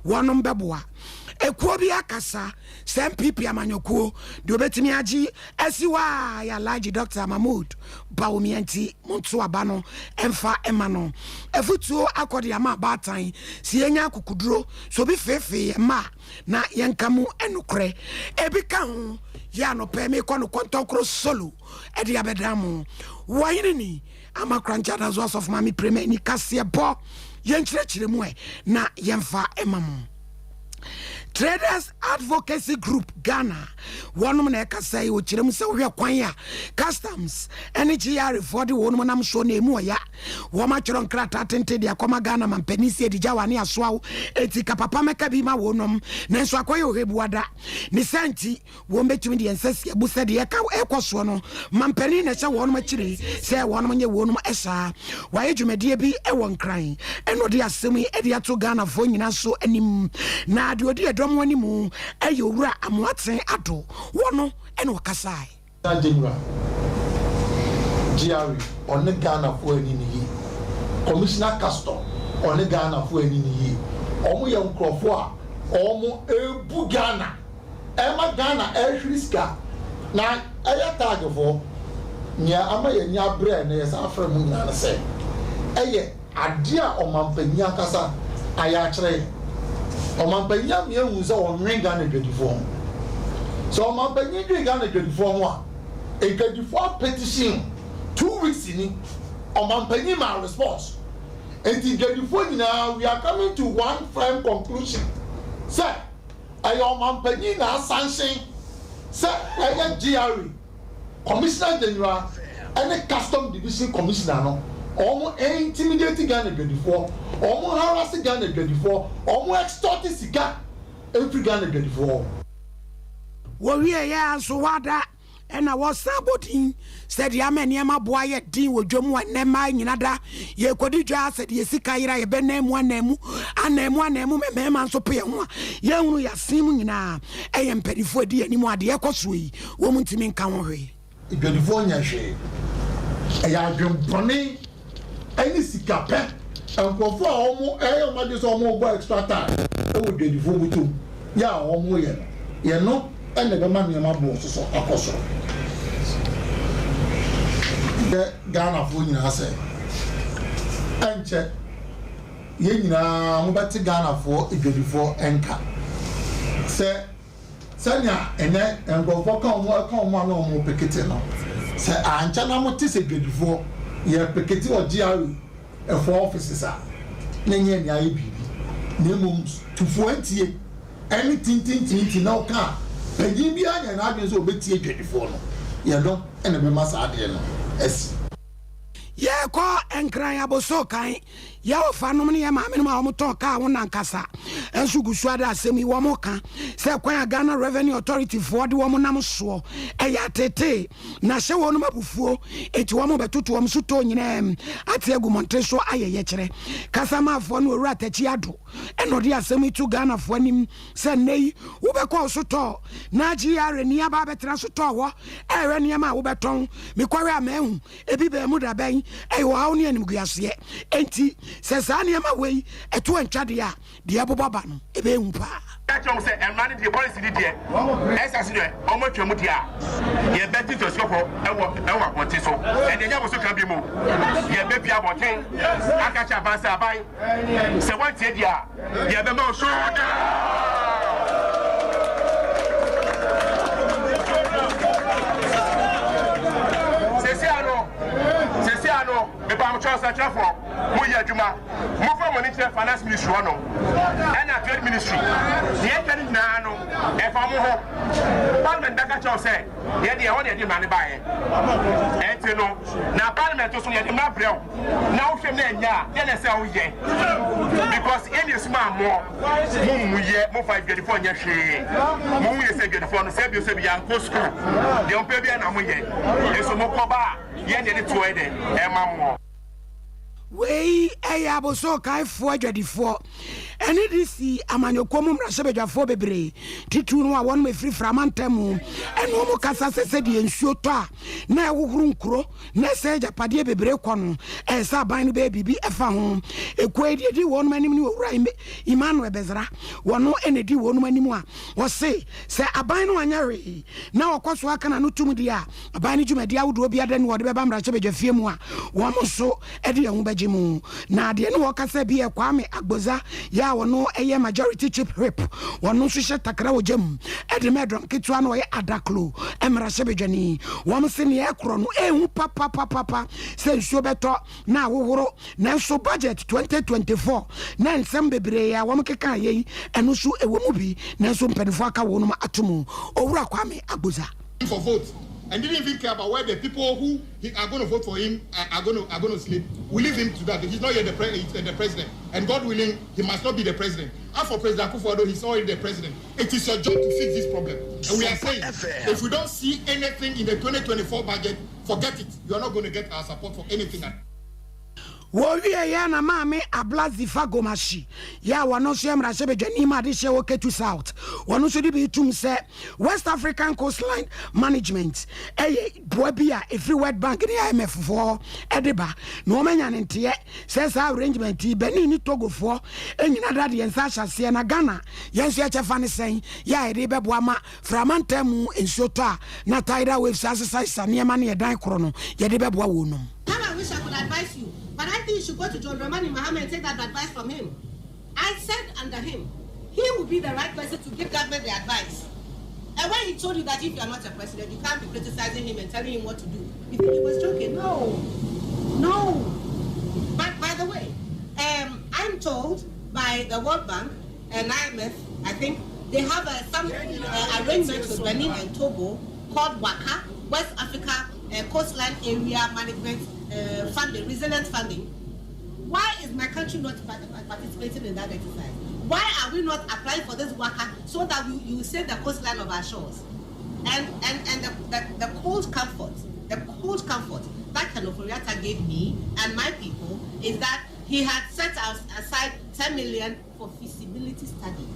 wɔnom bɛboa. Ekuo bi akasa sɛ NPP amanyɔkuo deɛ obɛtumi agye asi hɔ a yɛ Alhaji Dr. Mahmood Bawumia nti monto aba no ɛmfa ɛma no. Afutuo akɔ de ama abaatan si yɛnya akokoduro so obi feefee yɛn mma a na yɛnka mu ɛnokorɛ. Ebi ka ho yɛ anɔpɛ mekɔ no kɔntɔnkoro solo ɛde abɛdan mo. Wɔhene ni ama korankyɛ adaso asɔfo maame prema ani kaseɛ bɔ yɛnkyerɛkyerɛ mu ɛ na yɛmfa ɛma mo. Traders Advocacy Group Ghana wɔnom na ɛkasa yi wɔkyerɛ mu sɛ wohwɛ kwan a customs ɛne GRA foɔ de wɔnom nam soɔ na ɛmu ɔya. Wɔn atwerɛ nkrataa tenten de akɔma Ghana mampanin sɛ ɛdigya wa ne asoa wo enti ka papa mɛka bi ma wɔnom, nanso akɔyɛ ɔhwɛbuada ne sa nti wɔn bɛtumi de yɛn nsa si abu sɛ deɛ ɛka ɛkɔ soɔ no mampanin na ɛhyɛ wɔnom akyire sɛ wɔnom nyɛ wɔnom ɛsaa. Wɔayɛ dwumadie bi ɛwɔ Nkran ɛna ɔde asɛm yi ɛde ato Ghanafoɔ nyinaa so anim, na deɛ ɔdi ɛdɔm anim ɛyɛ Owura Amoaten Ado, wɔno ɛna ɔkasae. General GRA ɔne Ghanafoɔ ani ne yie, Commissioner Custom ɔne Ghanafoɔ ani ne yie. Ɔmo yɛ nkurɔfoɔ a ɔmo ebu Ghana, ɛma Ghana ɛhwere sika na ɛyɛ tagfoɔ. Nea ama yɛn ani abrɛ na yɛsan afrɛ mu nyinaa no sɛ ɛyɛ adeɛ a ɔmanpanyin ankasa ayɛ akyerɛ yɛn. Ɔmanpanyin ama ehu sɛ ɔnwen Ghana adwadifoɔ ho. Sɛ ɔmanpanyin dwen Ghana adwadifoɔ ho a, adwadifoɔ apetition 2 weeks ni, ɔmanpanyin ma response. Nti adwadifoɔ nyinaa, we are coming to one firm conclusion sɛ ɛyɛ ɔmanpanyin na asanhyɛn sɛ ɛyɛ GRA Commissioner General ɛne Custom Division Commissioner no, wɔn intimidate Ghana adwadifoɔ, wɔn harass Ghana adwadifoɔ, wɔn extort sika efiri Ghana adwadifoɔ. Wɔwie yɛ nso wada ɛna wɔsan bɔ din sɛdeɛ ama nneɛma boa yɛ din wɔ dwam a nnɛ mmaa nyina da yɛkɔdi dwa sɛdeɛ sika yera yɛbɛnan mu anan mu anan mu anan mu mmarima nso pe yɛn ho a yɛhunu yɛasen mu nyinaa ɛyɛ mpanimfoɔ adi anim adeɛ ɛkɔ soɔ yi wɔn ntumi nka ho hwee. Adwadifoɔ nyɛ hwee, ɛyɛ adwempɔne ɛne sika pɛ. Nkurɔfoɔ a wɔn ɛyɛ wɔn adwene sɛ wɔn bɔ extra time ɛwɔ dwadifoɔ bɔtɔm yɛ a wɔn yɛ no yɛ no ɛna ɛbɛma nneɛma boɔ soso akɔ soro. Yɛ Ghanafoɔ nyinaa sɛ ɛnkyɛ yɛn nyinaa mobɛte Ghanafoɔ adwadifoɔ ɛnka sɛ sɛnea ɛnɛ nkurɔfoɔ ka wɔn ɛka wɔn a na wɔn pekete no sɛ ankyɛ na mo te sɛ dwadifoɔ yɛ pekete wɔ GRA ɛfɔ offices a na nyɛ nea ayɛ biribi na mmom tufoɔ ntie ɛne tintintintin na ɔka a panyin bi anya n'adwene sɛ ɔbɛtie dwadifoɔ no yɛ no ɛna ɛbɛma saa adeɛ no asi. Yɛkɔ Nkran aboso kan yɛwɔ fa nom ne yɛ maame nom a wɔtɔn kaa ho nankasa nso gu so ada asɛm yi. Wɔn ka sɛ kwan a Ghana Revenue Authority foɔ de wɔn nam soɔ ɛyɛ atete na hyɛ wɔn abufuo, eti wɔn bɛtoto wɔn so tɔɔ nyinaa ate agu mmɔnten so ayɛ yɛkyerɛ. Kasamaafoɔ no Owura Takyi Ado ɛna ɔde asɛm yi to Ghanafoɔ anim sɛ nnɛ yi wobɛkɔ so tɔɔ na GRA ni aba abɛtena so tɔɔ hɔ ɛhwɛ nneɛma a wobɛtɔn mekɔhwɛ a maahu ebi bɛn mu da bɛn. Ɛyɛ ɔhaw ne animguaseɛ, enti sɛ saa nneɛma wei ɛto antwa deɛ a deɛ ɛbobɔ ba no ɛbɛɛhu paa. Kyerɛ wo sɛ mmara no deɛ, policy no deɛ, ɛsa so deɛ ɔmo atwa mu deɛ a yɛbɛte sɛ ɛwɔ abɔnten so ɛdeɛ nyɛ aboso ka bi mu yɛbɛpia abɔnten aka kyerɛ aban sɛ aban sɛ wɔntie deɛ a yɛbɛma wo so. Sɛsi ano mepamkyɛw sɛkyerɛfoɔ moyɛ adwuma, mofa mo ani kyerɛ Finance Ministry hɔ nom ɛna Trade Ministry. Deɛ ɛka no nyinaa no ɛfa mo ho. Parliament bɛka kyerɛw sɛ yɛdeɛ ɛhɔ ne yɛde mmara no baeɛ, ɛnti no na parliament so yɛde mmara brɛ wo na wohwɛ mu na ɛnyɛ a yɛne sɛ woyɛ because ɛne esuma amoɔ mo mu yɛ mofa adwadifoɔ nyɛ hwee. Mo hu yɛ sɛ adwadifoɔ no sɛ bio sɛ bi yɛankɔ school deɛ mpɛ bi na moyɛ nso mokɔba a yɛne yɛde toɔ yɛ dɛ ɛma moɔ. Wei ɛyɛ aboso kaefoɔ adwadifoɔ. Ɛne DC amanyɔkuo mu mmarahyɛbadwafoɔ bebree, titiriw no a wɔnom ɛfiri Fra mantam mu, ɛne wɔn kasa sɛ sɛdeɛ nsuo tɔ a na ɛhohoro nkuro na ɛsɛe agyapadeɛ bebree kɔ no, ɛyɛ sɛ aban no bɛyɛ biribi ɛfa ho. Ekuo yi deɛ ɛdi wɔnom anim ne Owura Emmanuel Bezra, wɔno na ɛdi wɔnom anim a ɔse sɛ aban no anyɛ hwee na ɔkɔ so aka n'ano tom deɛ a, aban no dwumadie ahodoɔ biara ni wɔde bɛba mmarahyɛbadwafie mu a wɔn nso de yɛn ho bɛgye mu. Na deɛ ne wɔkasa bi yɛ Kwame Agboza yɛ a ɔno yɛ Majority Chief Whip, ɔno nso hyɛ takra wɔ gya mu de ma ɛdɔm ketewa na ɔyɛ Adaklu mmarahyɛbadwani. Wɔn se nea ɛkorɔ no ɛhu papapapapa sɛ nsuo bɛtɔ na ahohoro, nanso budget 2024 na nsɛm bebree a wɔn keka yɛ yi ɛno nso ɛwɔ mu bi, nanso mpanimfoɔ aka wɔnom ato mu. Owura Kwame Agboza. For votes and didn't even care about where the people who he are going to vote for him are going to sleep. We leave him to that. He's not yet the president. And God willing, he must not be the president. As for President Akufo-Addo, he's already the president. It is your job to fix this problem. And we are saying, if we don't see anything in the 2024 budget, forget it. You are not going to get our support for anything. Wɔwie yɛ na Maame Abla Dzifa Gomashie yɛ a wɔno nso yɛ mmarahyɛbadwani ma adehyɛ wɔ Ketu South, wɔno nso de bi tum sɛ West African Coastline Management ɛyɛ boa bi a ɛfiri World Bank ne IMF foɔ ɛde ba, na wɔmanya ne nteɛ sɛ saa arrangement yi Benin ne Togofoɔ ɛnyina da deɛ nsa ahyɛ aseɛ, na Ghana yɛn nso yɛkyɛfa ne sɛn yɛ a yɛde bɛboa ma framantam mu nsuo tɔ a na tidal waves asesasesa nneɛma ne yɛdan korɔ no, yɛde bɛboa wɔ nom. How I wish I could advise you, but I think you should go to John Dramani Mahama and take that advice from him. I said under him, he will be the right person to give government the advice. And when he told you that if you are not a president, you can't be criticizing him and telling him what to do, you think he was joking? No. No. But by the way, I'm told by the World Bank and IMF, I think, they have some arrangement with Benin and Togo called WACA, West Africa Coastline Area Management Funding, Resilient Funding. Why is my country not participating in that exercise? Why are we not applying for this WACA so that you save the coastline of our shores? And the cold comfort, the cold comfort that Ken Ofori-Atta gave me and my people is that he had set us aside 10 million for feasibility study.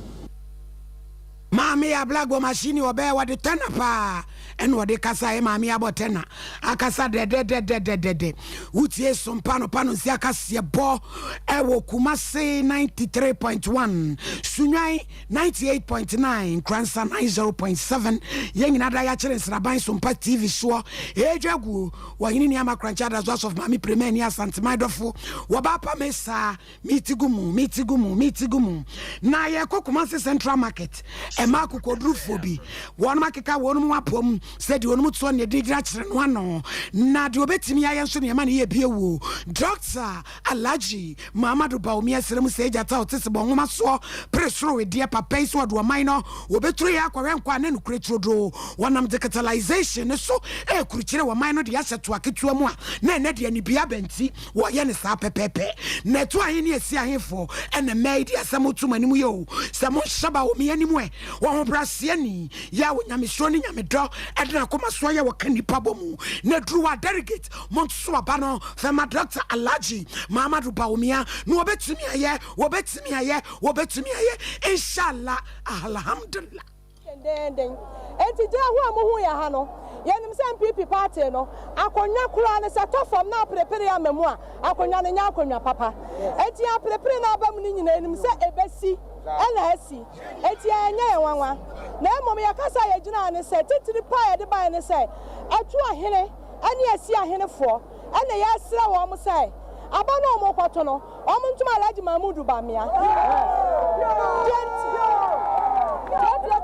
Maame Abla Gomashie ɔbɛyɛ wɔde tɛna paa ɛna ɔde kasa yɛ maame abɔ tɛna akasa dɛdɛdɛdɛdɛdɛ. Wotie Sompa no pa no nsi akaseɛ bɔ ɛwɔ Kumase 93.1, Sunyani 98.9, Nkransa 90.7. Yɛn nyinaa da yɛakyerɛ nsraban Sompa TV soɔ ɛdwa guo. Wɔhene nneɛma korankyɛ ada so asɔfo maame Prema ni Asanteman dɔfo wɔba pa me saa meti gu mu, meti gu mu, meti gu mu. Na yɛkɔ Kumase Central Market, ɛma akokodurufoɔ bi wɔnom akeka wɔnom apom sɛdeɛ wɔnom toɔ ne yɛde gyina kyerɛ no ano, na deɛ wɔbɛtumi ayɛ nso nneɛma no yɛ bie wuo. Dr Alhaji Mahamadu Bawumia srɛ mu sɛ agyata ɔte sɛ bɔ nwoma soɔ pere soro wedeɛ papa yi so ɔde ɔman no wɔbɛturo yɛ akɔhwɛ nkɔ a ne nokorɛ turodoo wɔnam digitalization ne so ɛkurukyerɛ wɔman no de ahyɛ toa ketewa mu a na ɛnɛ deɛ ne bia bɛnti wɔyɛ ne saa pɛpɛɛpɛ. Na ɛto ahe ne asi ahemfoɔ ɛna mmaa yi de asɛm tom anim yɛ o sɛ monhyɛ ba wɔ me anim ɛ wɔn ho ni yɛ a onyamesuro ne nyamedɔ ɛde n'akoma soɔ yɛ wɔka nnipa bɔ mu na duru wɔ delegate montoso aba no fɛma Dr Alhaji Mahamadu Bawumia na wɔbɛtumi ayɛ, wɔbɛtumi ayɛ, wɔbɛtumi ayɛ, inshallah, alhamdulillah. Dendenden eti gyina ho a muhu yɛ ha no, yɛnim sɛ NPP party no akonnwa koraa no sɛ tɔ fam na aperepere ama mu a, akonnwa no nyɛ akonnwa papa. Eti aperepere no aba mu no nyinaa yɛnim sɛ ebesi ɛna asi, eti ɛnyɛ yɛn nwanwa. Na mmom yɛkasa a yɛgyina ne sɛ titiri pa a yɛde bae ne sɛ ɛto ahene ɛne asi ahenefoɔ ɛna yɛsrɛ wɔn sɛ aba no a wɔn kɔto no, wɔn ntoma Alhaji Mahmudu Bawumia.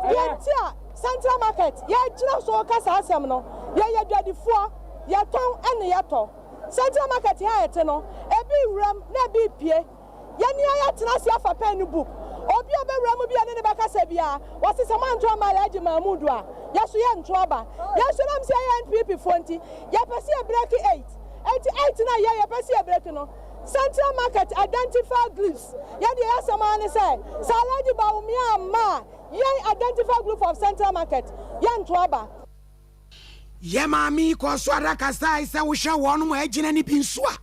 Deɛ nti a Central Market yɛgyina so ka saa asɛm no, yɛyɛ dwadifoɔ, yɛtɔn ɛne yɛtɔ. Central Market ha yɛte no, ebi wuram na ebi pie. Yɛne yɛatena ase afa pen ne book. Obi a ɔbɛwura mu bi a ne ne bɛkasa biara wɔse sɛ moanto ama Alhaji Mahmudu a, yɛso yɛnto aba. Yɛnso nam sɛ yɛyɛ NPP foɔ nti, yɛpɛ sɛ yɛ break eight. Enti eight no a yɛ yɛpɛ sɛ yɛ break no, Central Market identify groups, yɛde yɛ asɛm ara ne sɛ sɛ Alhaji Bawumia amma a, yɛn identify group of Central Market yɛnto aba. Yɛ maame yi kɔɔ so ara kasae sɛ wohwɛ wɔnom a agyina no bi nso a,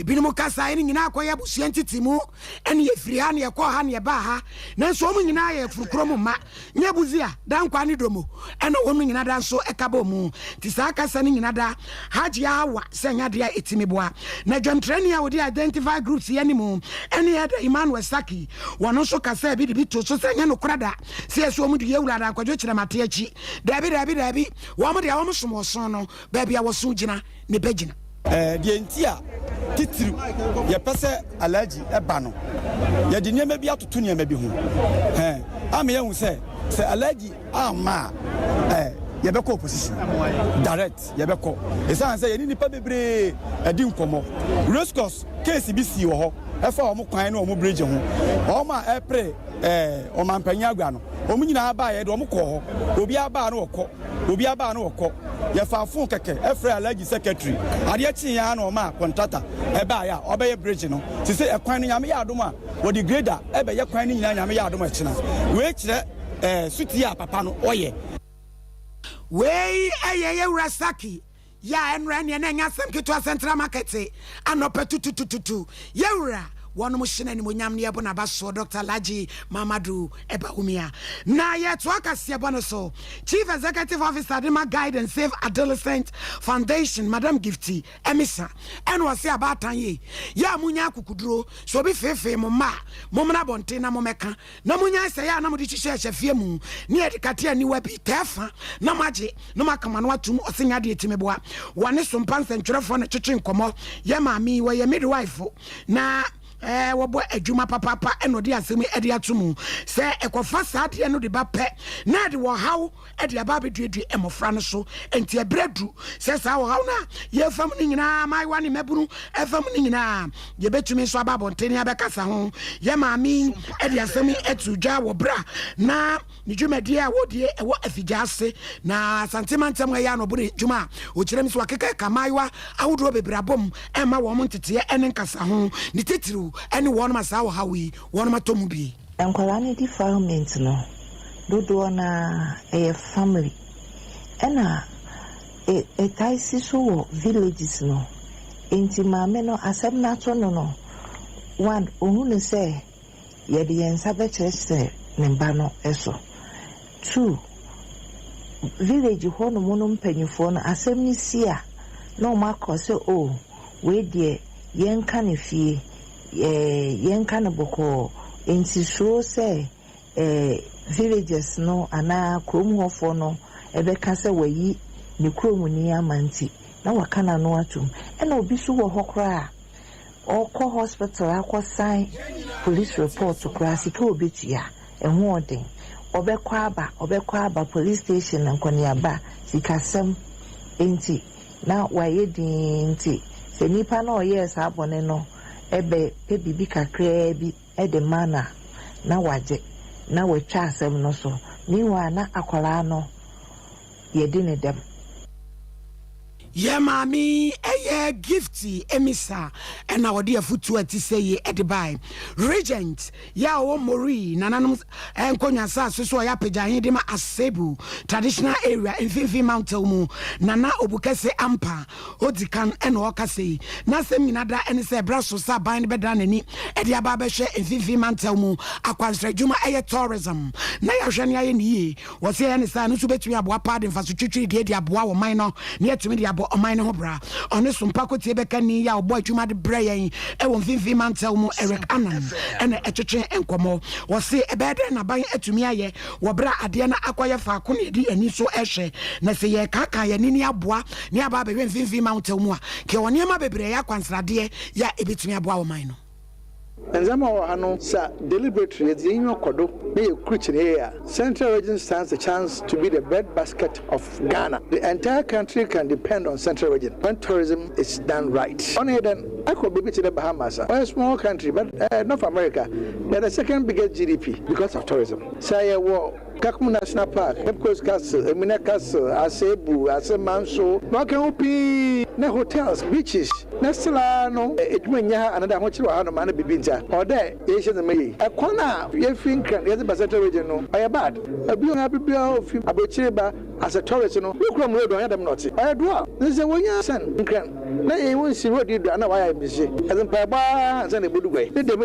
ebinom kasae no nyinaa kɔyɛ abusua ntetemu, ɛne yɛfiri ha na yɛkɔɔ ha na yɛbaa ha, nanso wɔn nyinaa yɛ afuru koro mu mma, nyɛ Busia, Dankwa ne Domo ɛna wɔn nyina da nso ɛka bɔɔ mu. Nti saa kasa no nyina da Hajia Hawa sɛ ɛnyɛ adeɛ a ɛtumi boa. Na dwamtrani a ɔdi Identify Groups yi anim ɛne Elder Emmanuel Saki, wɔn nso kasaa bi de bi too so sɛ ɛnyɛ nokorɛ da sɛ yɛse wɔn di Yɛwura Adan Kwadwo Kyerɛmate akyi. Daabi, daabi, daabi. Wɔn deɛ wɔn som ɔson no, baabi a wɔso gyina ne bɛ gyina. Deɛ nti a titiriw yɛpɛ sɛ Alhaji ba no, yɛde nneɛma bi atoto nneɛma bi ho ama yɛahu sɛ, sɛ Alhaji amma a, yɛbɛkɔ opposition direct, yɛbɛkɔ. Ɛsiane sɛ yɛne nnipa bebree adi nkɔmmɔ. Race course case bi sii wɔ hɔ, ɛfa wɔn kwan ne wɔn bridge ho. Wɔn a ɛpere ɔmampanyin agua no, wɔn nyinaa baeɛ de wɔn kɔɔ hɔ. Obiara baa no ɔkɔ, obiara baa no ɔkɔ. Yɛfaa fon kɛkɛ frɛɛ Alhaji secretary. Adeɛ kyeeɛ ara na ɔmaa kɔntrata baeɛ a ɔbɛyɛ bridge no. Sesei ɛkwan no Nyame yɛ adom a, wɔde grader bɛyɛ kwan no nyinaa Nyame yɛ adom a ɛkyena. Wei kyerɛ sotie a papa no ɔyɛ. Wei yɛ yɛwura Saki Yɛ a ɛnora ɛneɛ na ɛnyɛ asɛm ketewa Central Market anɔpa tututututu Yɛwura wɔnom hyɛ no animonyam ne yɛbɔ n'aba soɔ Doctor Alhaji Mamadou Bawumia Na yɛtoa kaseɛbɔ no so Chief Executive Officer de ma Guide and Save Adolescent Foundation Madam Gifty Amisa ɛna ɔse abaatan yei yɛ a monya akokuduro sɛ obi feefee mo mma a mommra abɔnten na mommɛka Na monyae sɛe a na mode hyehyɛ ahyɛfeɛ mu, ne yɛde kate aniwa bi taa fa, na moagye, na moaka mo ano atom, ɔse nyɛ adeɛ tumi boa. Wɔne sompa nsɛntwerɛfoɔ na twetwe nkɔmmɔ. Yɛ maame yi, wɔyɛ midwife, na eh, wɔbɔ adwuma papaapa, ɛna ɔde asɛm yi de ato mu sɛ ɛkɔfa saa adeɛ no de ba pɛ, na ɛde ɔhaw de aba abɛduadua mmɔfra no so. Enti ɛberɛ aduru sɛ saa ɔhaw no a yɛrefa mu no nyinaa, mmaayewa ne mmabunu ɛfa mu no nyinaa, yɛbɛtumi nso aba abɔnten abɛkasa ho. Yɛ maame yi de asɛm yi ato dwa wɔ berɛ a na ne dwumadie a wɔdie ɛwɔ afigya ase na Asante mantam ɛyɛ ano bere dwuma a ɔkyerɛ mu sɛ wakeka ka mmaayewa ahodoɔ bebree abom ɛma wɔn nteteɛ ne nkasa ho, ne titiriw ne wɔn a saa ɔhaw yi wɔn atɔ mu bi. Nkwadaa no defilement no dodoɔ no ara ɛyɛ family ɛna ɛtae si so wɔ villages no nti maame no asɛm no ato no no one ɔhu no sɛ yɛde yɛn nsa bɛkyerɛkyerɛ ne ba no so two village hɔ nom no mpaninfoɔ no asɛm no si a na wɔn akɔ sɛ oh wei deɛ yɛnka no fie eh, yɛnka no bɔkɔɔ, enti suro sɛ eh, villagers no anaa kurom hɔfoɔ no bɛka sɛ wayi ne kuromni ama nti, na waka n'ano atom. Ɛna obi nso wɔ hɔ koraa a, ɔkɔ hospital akɔsan police report koraa, sika a ɔbɛtua, ɛho ɔden. Ɔbɛkɔ aba, ɔbɛkɔ aba, police station nkɔneaba, sikasɛm nti. na wayɛ dinn nti, sɛ nipa no a ɔyɛɛ saa bɔne no bɛ pɛ biribi kakraa bi de ma no a, na wagye, na watwa asɛm no so. Meanwhile, na akwadaa no yɛdi no dɛm. Yɛ maame yi yɛ Gifty Amisa na ɔde afutuo a ɛte sɛ yi de bae. Regent yɛ a ɔwɔ Moree nananom nkonnwa asase so a ɔyɛ apagyahe de ma Asebu Traditional Area Mfimfini Mantaw mu Nana Obukɛse Ampa odzi kan na ɔrekasa yi. N'asɛm nyina da ne sɛ ɛberɛ aso sɛ aban no bɛdan n'ani de aba abɛhwɛ Mfimfini Mantaw mu akwansra adwuma ɛyɛ tourism na yɛahwɛ no ayɛ no yie. Wɔse ɛyɛ ne saa a, ɛno nso bɛtumi aboa paa de mfaso twitwiri deɛ de aboa ɔman no na yɛatumi de abɔ ɔman no ho bra. Ɔne Sompa Kotie Bɛkani yi a ɔbɔ adwuma de brɛ yɛn wɔ Mfimfini Mantaw mu, Eric Annan, na ɛtwetwe nkɔmmɔ. Wɔse ɛbɛyɛ dɛn na aban atumi ayɛ wɔ berɛ a adeɛ no akɔyɛ faako na yɛde yɛn ani nso rehwɛ? Na sɛ yɛrekaakaa yɛn ani ne aboa ne aba abɛhwɛ Mfimfini Mantaw mu a, nka yɛwɔ nneɛma bebree a ɛyɛ akwansradeɛ yɛ a ɛbɛtumi aboa ɔman no. Ndzɛmba a ɔwɔ ha no, sɛ deliberately yɛdze hɛn enyiwa kɔ do na yekrukye no yie a, Central Region stands a chance to be the breadbasket of Ghana. The entire country can depend on Central Region when tourism is done right. Ɔno yɛ dɛn? Akɔ beebi tse dɛ Bahamas a ɔyɛ small country but North America, they are the second biggest GDP because of tourism. Sɛ yɛwɔ Kakum National Park, Cape Coast Castle, Elmina Castle, Asebu, Asemanso, na ɔka ho pii, na hotels, beaches, na still ara no edwuma nnyɛ ha anaadɛ ahokyer wɔ hanom ana biribi ntsi a, ɔwɔ dɛ yɛhyehyɛ ndzɛmba yie. Kwan a yefi Nkran yɛdze ba Central Region no, ɔyɛ bad. Obi a aber biara ofi aborɔkyir ba. As a tourist no, wo kurom road ɔnnyɛ dɛm na ɔtse. Ɔyɛ do a, ndze sɛ wonya sɛn Nkran na yɛnye wo nnsi road yi do a nna wɔayɛ ayamhyehye. Yɛdze mpaabɔ ara ansa na yebodu guai. Ne dɛm.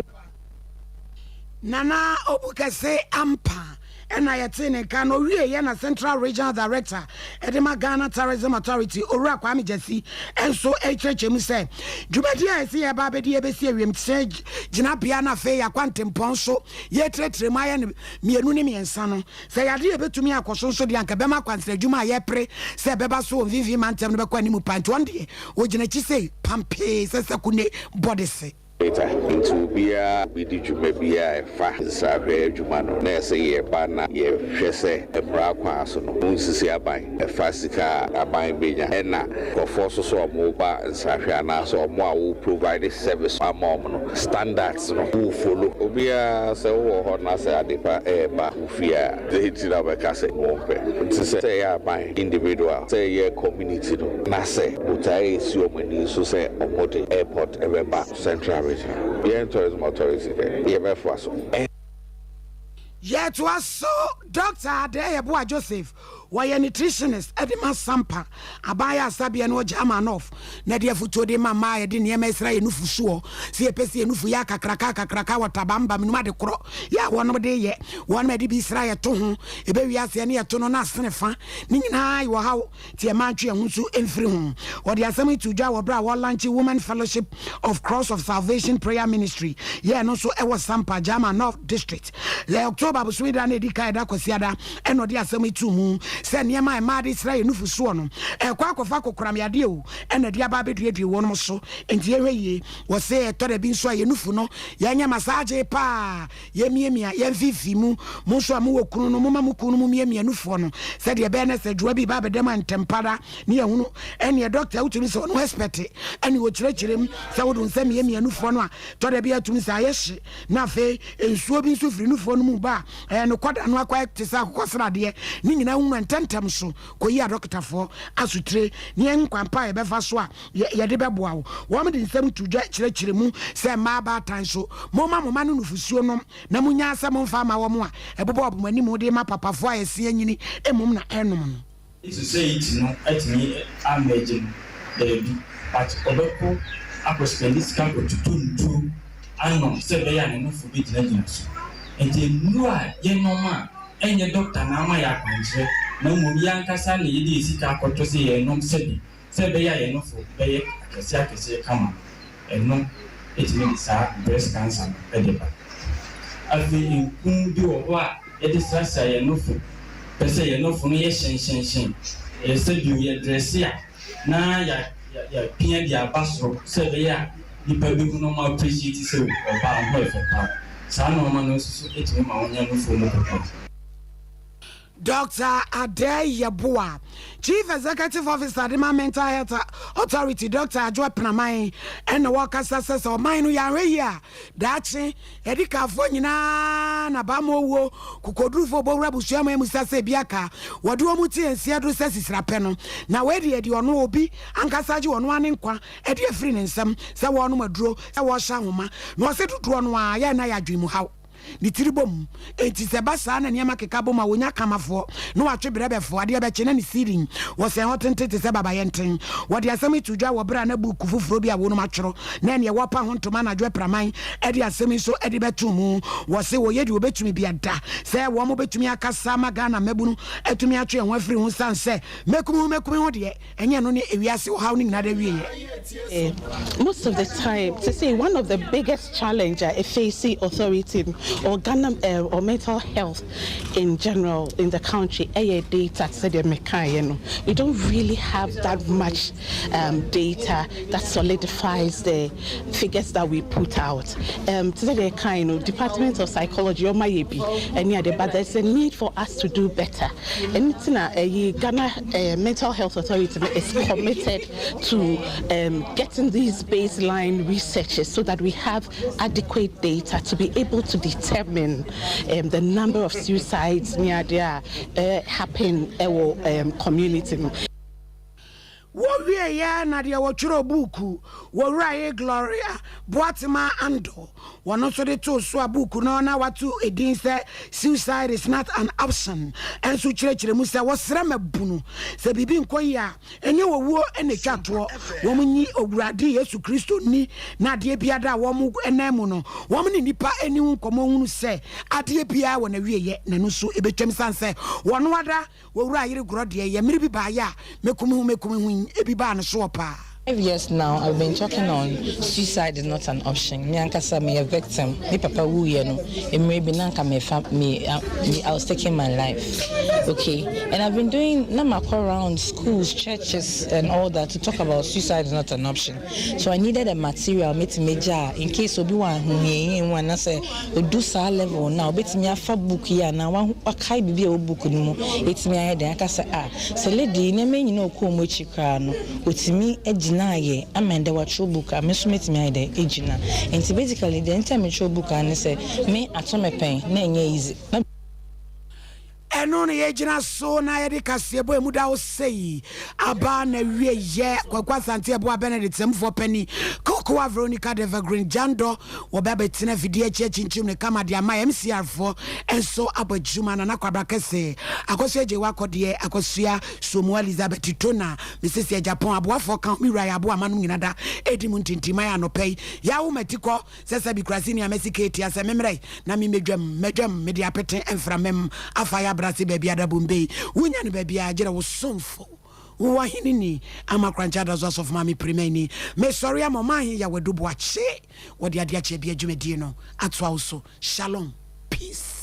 Nana Obukɛse Ampah na yɛtee ne nka na ɔwieeɛ na Central Regional Director de ma Ghana Tourism Authority Owura Kwame Gyasi nso rekyerɛkyerɛ mu sɛ dwumadie a ɛsɛ yɛreba abɛdi yɛbɛsi awiemhyɛn gyinabea na afei yɛakɔ ntempɔn so yɛretrɛtrɛ mu ayɛ no mmienu ne mmiɛnsa no sɛ yɛade a ɛbɛtumi akɔ so nso deɛ anka ɛbɛma akwansra adwuma a yɛrepere sɛ ɛbɛba so wɔ mfimfini mantam no bɛkɔ anim pa nti ɔno deɛ ɔgyina akyi sei pampee sɛ sɛkune bɔdese. Data, Nti obiara a obedi dwuma biara a ɛfa nsrahwɛ adwuma no na ɛsɛ yɛba na yɛhwɛ sɛ mmara kwan so no wɔnsisi aban ɛfa sika a aban benya ɛna nkurɔfoɔ nso so a wɔba nsrahwɛ anaasɛ wɔn a wo provide service ama wɔn no standards no wo follow. Obiara sɛ wowɔ hɔ na sɛ adepa ɛreba wo fie a dɛn nti na wobɛka sɛ wompɛ? Nti sɛ ɛyɛ aban, individual, sɛ ɛyɛ community no na sɛ botaeɛ a ɛsi wɔn ani so sɛ wɔde airport ɛbɛba Central Region. Yɛn Tourism Authority dɛ, yɛbɛfoa so. Yɛtoa so, Dɔkta Adair Yeboah Joseph, wɔyɛ nutritionist de ma Sampa Aban Ayaresabea no wɔ German North, na ɛde afotuo de ma mmaa a yɛde nneɛma asira yɛn nufu soɔ sɛ yɛpɛ sɛ yɛn nufu yɛ akakraka akakraka wɔ tabamba menom ade korɔ yɛ a wɔnom de yɛ wɔnom ɛde bi sra yɛto ho ɛbɛwie aseɛ ne yɛto no na asene fa ne nyinaa yɛ ɔhaw Nti ɛmma ntwe yɛn ho nso mfiri ho. Wɔde asɛm yi too dwa wɔ berɛ a wɔlankye Women Fellowship of Cross of Salvation Prayer Ministry yɛɛ no nso wɔ Sampa, Gyama North District. Lɛ October bosome da no a ɛdi kan ɛda Kwasiada ɛna ɔde asɛm yi too mu sɛ nneɛma a mmaa de sra yɛn nufu soɔ no ɛrekɔ akɔfa kokoram yadeɛ o ɛna ɛde aba abɛduadue wɔnom so nti yɛhwɛ yie. Wɔse ɛtɔ da bi nso a yɛn nufu no yɛnyɛ massage paa Yɛmmiamia yɛn mfimfini mu. Mo nso a mowɔ kunu no, momma mo kununom mmiamia nufoɔ no, sɛdeɛ ɛbɛyɛ na sɛ adwuma bi reba abɛda mu a, ntɛm pa ara ne yɛahunu. Ɛnneɛ dɔkta, wotumi sɛ ɔno ɛspɛte, ɛnneɛ ɔkyerɛkyerɛ mu sɛ wode wo nsa miamia nufoɔ no a, tɔ da bi a atumi sɛ ayɛ hye, na afei nsuo bi nso firi nufoɔ no mu ba a, ɛyɛ no kɔda no akɔyɛ te sɛ akokɔsradeɛ. Ne nyinaa hunu ntɛmntɛm so kɔyi adɔkotafoɔ asotire ne yɛn kwan pa a yɛbɛfa so a yɛde bɛboa wo. Wɔde nsɛm to dwa kyerɛkyerɛ mu sɛ mmaa abaatan so, momma mo mma no nufosuo nnom, na monnyaa sɛ momfa mma wɔn a ɛbobɔ wɔn anim de ma papafoɔ a ɛse anyini mmom na ɛrenom no. Society no atumi a merge no daabi but ɔbɛkɔ akɔ spɛndi sika akɔtotɔ nnuro anom sɛ ɛbɛyɛ a ne nofo bɛgyinagyina so. Nti nnuro a yɛnom a ɛnyɛ doctor na ama yɛn akwankyerɛ na mmom yɛn ankasa na yɛde yɛn sika akɔtɔ sɛ yɛrenom sɛbi Sɛ ɛbɛyɛ a yɛn nofo bɛyɛ akɛseɛ akɛseɛ kama no, ɛno tumi de saa breast cancer no de ba. Afei nku bi wɔ hɔ a yɛde srasra yɛn nofo, pɛ sɛ yɛn nofo no yɛ hyɛnhyɛnhyɛn, ɛyɛ sɛ bio yɛ drɛse a na yɛapia de aba soro sɛ ɛbɛyɛ a nnipa bɛhu na wɔn appreciate sɛ o ɔbaa wo ho yɛ fɛ paa. Saa nnoɔma no nso so tumi ma wonya nufoɔ mu kokoram. Dɔkta Adair Yeboah, Chief Executive Officer de ma Mental Health Authority, Dɔkta Adwoa Penaman na wɔkasa sɛ sɛ ɔman no yɛanhwɛ yie a, daakye adikafoɔ nyinaa na bammɔ owuo kokodurufoɔ bɔwura abusua man mu sa sɛ ebi aka wɔde wɔn ti nsi aduru sɛ sisira pɛ no na wei deɛ deɛ ɔno obi ankasa gye ɔno ara ne nkwa de afiri ne nsam sɛ wɔrenom aduro sɛ wɔrehyɛ ahoma na ɔse dodoɔ no ara yɛ na yɛ adwene mu haw. Ne tiri bom. Enti sɛ ɛba saa na nneɛma keka bom a, wɔnya kamafoɔ na wɔatwe brɛbɛfoɔ. Adeɛ bɛkye na ne siilin wɔ sɛn hɔ tenten te sɛ babayɛnten. Wɔde asɛm yi too dwa wɔ berɛ a na buuku foforɔ bi a wɔnom atwerɛ na ɛneɛ wɔpa ho ntoma anadwo apraman de asɛm yi nso de bɛtoo mu. Wɔse wɔyɛ deɛ wɔbɛtumi bia da sɛ wɔn bɛtumi akasa ama Ghana mmabunu atumi atwe yɛn ho afiri ho sane sɛ mɛkumi ho mɛkumi ho deɛ Ɛnyɛ ɛno ne ewiase ɔhaw no nyinaa awieɛ. Most of the time te sɛ one of the biggest challenge a ɛface authority no or Ghana or mental health in general in the country ɛyɛ data te sɛ deɛ mekaeɛ no, we don't really have that much data that solidifies the figures that we put out. Um, te sɛ deɛ ɛkae no, Department of Psychology ɔma yɛ bi ɛne ade, but there's a need for us to do better. Ɛno nti na ɛyi Ghana eh, Mental Health Authority no is committed to um, getting these baseline researches so that we have adequate data to be able to determine um, the number of suicides ne adeɛ a uh, happen ɛwɔ um, community no. Wɔwiee. Wɔwieeɛ na deɛ wɔtwerɛ buuku, Wɔwuraye Gloria Boatema Andor, wɔno nso de too so a buuku no na wato edin sɛ Suicide is not an Option nso kyerɛkyerɛ mu sɛ wɔsrɛ mmabunu sɛ biribi nkɔ yie a, ɛnyɛ owuo na ɛtwa toɔ, wɔn nyi Owurade Yesu Kristo nni na adeɛ biara a wɔn nan mu no, wɔn ne nnipa nni ho nkɔmmɔ nhunu sɛ adeɛ biara wɔ n'awieɛ na ɛno nso ɛbɛtwam sane sɛ wɔn ara W'owura yere gorɔ deɛ yɛ mmere bi baayɛ a mɛku me ho mɛku me ho yi ebi baa ne soɔ paa. Years now I've been talking on suicide is not an option me ankasa meyɛ victim me papa wuiɛ no mmerɛ bi na anka mefa me me I was taking my life okay and I've been doing na makɔ round schools churches and all that to talk about suicide is not an option so I needed a material mɛtumi agya a in case obi wɔ ahohiahia mu anasɛ Odu saa level no a, obetumi afa book yi anaa wakae biribi a ɛwɔ book no mu atumi ayɛ dɛn aka sɛ ah, sɛ lady yi nneɛma yi nyinaa a ɔkɔɔ mu akyi koraa no, otumi gyinaeɛ ama ɛndɛ watwerɛ book a, me nso mɛtumi ayɛ dɛn agyina. Nti basically deɛ nti a metwerɛ book ara ne sɛ, me ato me pɛn na ɛnyɛ easy. Na. Ɛno na yɛgyina so na yɛde kaseɛbɔ a emu da hɔ sei aba n'awieeɛ. Kwaku Asante Abua Benedict Sɛmufoɔ Panin, Kokoa Veronica Devergreen Gyandɔ wɔbɛ abɛtena afidie akyi akyinkyim no kama de ama MCR foɔ nso abɔ adwuma. Nana Kwabra Kɛse, Akosua Gyewaa Kɔdeɛ, Akosua Suomua Elizabeth Tona, Mesesi Agyapong, aboafoɔ ka ho, me wura yɛ aboa ma nom nyina da ɛdi mu ntintimman anɔpa yi. Yawo Matikɔ. Sɛ sɛ bi kura sini a mɛsi keeti asɛ memmerɛ na me mɛdwam mɛdwam mede apete mframam afa yɛ abrase baabi ada Bombay wonya no baabi a gyerɛ wo somfo wo wahene ni ama korankye adaso asɔfo maame pirimani mesɔre ama ɔman he Yawadu Boakye wɔde ade akyɛ bi adwumadie no atoa wo so Shalom peace.